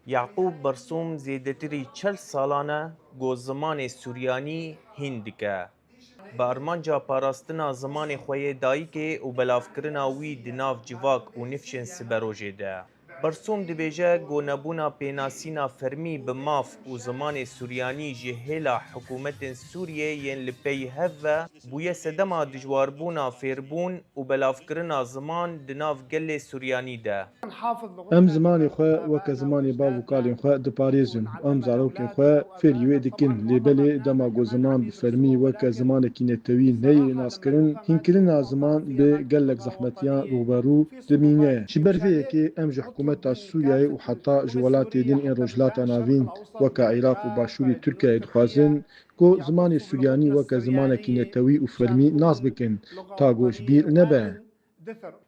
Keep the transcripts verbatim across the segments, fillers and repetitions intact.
Yaqûb Bersûm zêdetirî çel salan e ku zimanê suryanî hîn dike. Bi armanca parastina zimanê xwe yê dayikê û belavkirina wî di nav civak û nifşên siberojê de. Bersûm dibêje ku nebûna pênasîna fermî bi maf û zimanê suryanî ji hêla hikûmetên Sûriyê yên li pey hev ve bûye sedema dijwarbûna fêrbûn û belavkirina ziman di nav gelê suryanî de. Em zimanê xwe weke zimanê bav û kalên xwe diparêzin. Em zarokên xwe fêrî wê dikin. Lê belê dema ku ziman bi fermî weke zimanekî netewî neyê naskirin, hînkirina ziman bi gelek zehmetiyan rûberû dimîne. Ji ber vê yekê em ji hikûmeta Sûriyeyê û heta ji welatê din ên Rojhilata Navîn weke Iraq û Başûrê Tirkiyeyê dixwazin ku zimanê suryanî weke zimanekî netewî û fermî nas bikin, ta ku ji bîr nebe.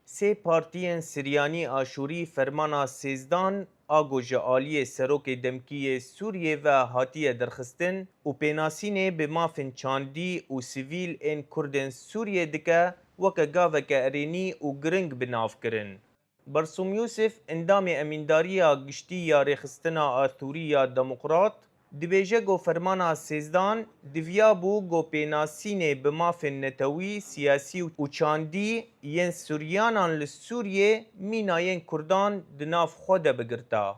Sê partiyên Siryanî Aşûrî fermana sêzdan a ku ji aliyê serokê demkî yê Sûriyê ve hatiye derxistin û pênasînê bi mafên çandî û sivîl ên Kurdên Sûriyê dike weke gaveke erênî û giring bi nav kirin. Bersûm Yûsif, endamê Emîndariya Giştî ya Rêxistina Aşûrî ya Demokrat, dibêje ku fermana sêzdan diviya bû ku pênasînê bi mafên netewî, siyasî û çandî yên Suryanan li Sûriyê mîna yên Kurdan di nav xwe de bigirta.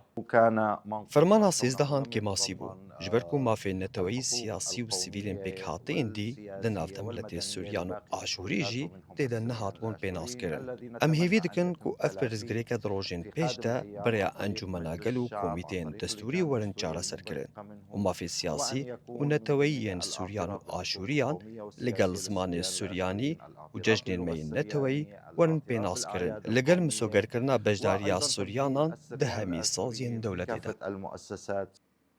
Fermana sêzdehan kêmasî bû, ji ber ku mafên neteweyî, siyasî û sivîlên pêkhateyên dî di nav de miletê Suryan û Aşûrî jî tê de nehatibûn pênaskirin. Em hêvî dikin ku ev pirsgirêke di rojên pêş de bi rêya Encûmena Gel û komîteyên destûrî werin çareserkirin û mafê siyasî û neteweyî yên Suryan û Aşûriyan li gel zimanê Suryanî û cejnên me yên neteweyî werin pênaskirin, li gel misogerkirina beşdariya Suryanan di hemî saziyên dewletê de.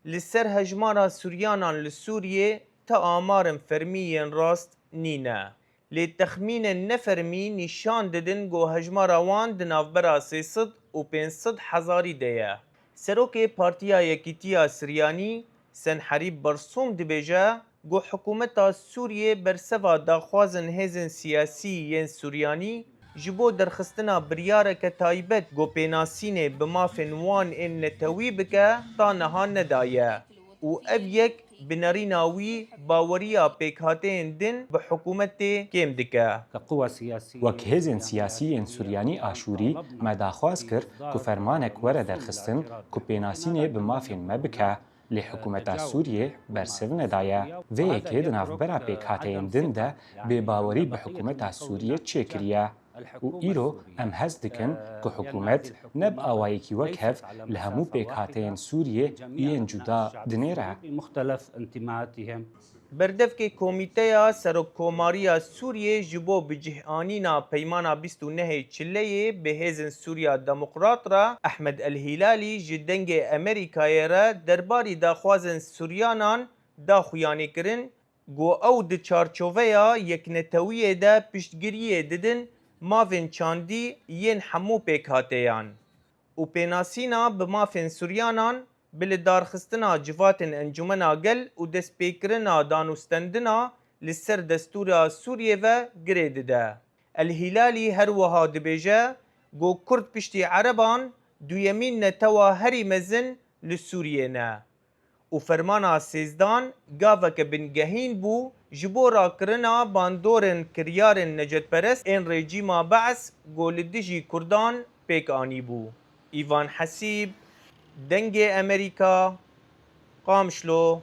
Li ser hejmara Suryanan li Sûriyê ti amarin fermî yên rast nîne. Lê texmînên nefermî nîşan didin ku hejmara wan di navbera sê sed û pênc sed hezarî de ye. Serokê Partiya Yekîtiya Siryanî, Senherîb Bersûm dibêje ku hikûmeta Sûriyê berseva daxwazên hêzên siyasî yên Suryanî ji bo derxistina biryareke taybet ku pênasînê bi mafên wan ên netewî bike, ta niha nedaye û ev yek bi nerîna wî baweriya pêkhateyên din bi hikûmetê kêm dike. Wek hêzên siyasî yên Suryanî Aşûrî me daxwaz kir ku fermanek were derxistin ku pênasînê bi mafên me bike, lê hikûmeta Sûriyê bersiv nedaye. Vê yekê di navbera pêkhateyên din de bêbawerî bi hikûmeta Sûriyê çêkiriye. Û îro em hez dikin ku hikûmet ne bi awayekî wekhev li hemû pêkhateyên Sûriyê yên cuda dinêre. Berdevkê Komîteya Serokkomariya Sûriyê ji bo bicihanîna Peymana bîst û nehê Çileyê bi Hêzên Sûriya Demokrat re Ehmed El Hîlalî ji Dengê Amerîkayê re derbarî daxwazên Suryanan da xuyanîkirin ku ew di çarçoveya yeknetewiyê de piştgiriyê didin mafên çandî yên hemû pêkhateyan û pênasîna bi mafên Suryanan bi lidarxistina civatên Encûmena Gel û destpêkirina danûstendina li ser destûra Sûriyê ve girê dide. El Hîlalî her wiha dibêje ku Kurd piştî Ereban duyemîn netewa herî mezin li Sûriyê ne û fermana sêzdan gaveke bingehîn bû ji bo rakirina bandorên kiryarên necetperest ên rejîma Bees ku li dijî Kurdan pêk anîbû. Îvan Hesîb, Dengê Amerîka, Qamişlo.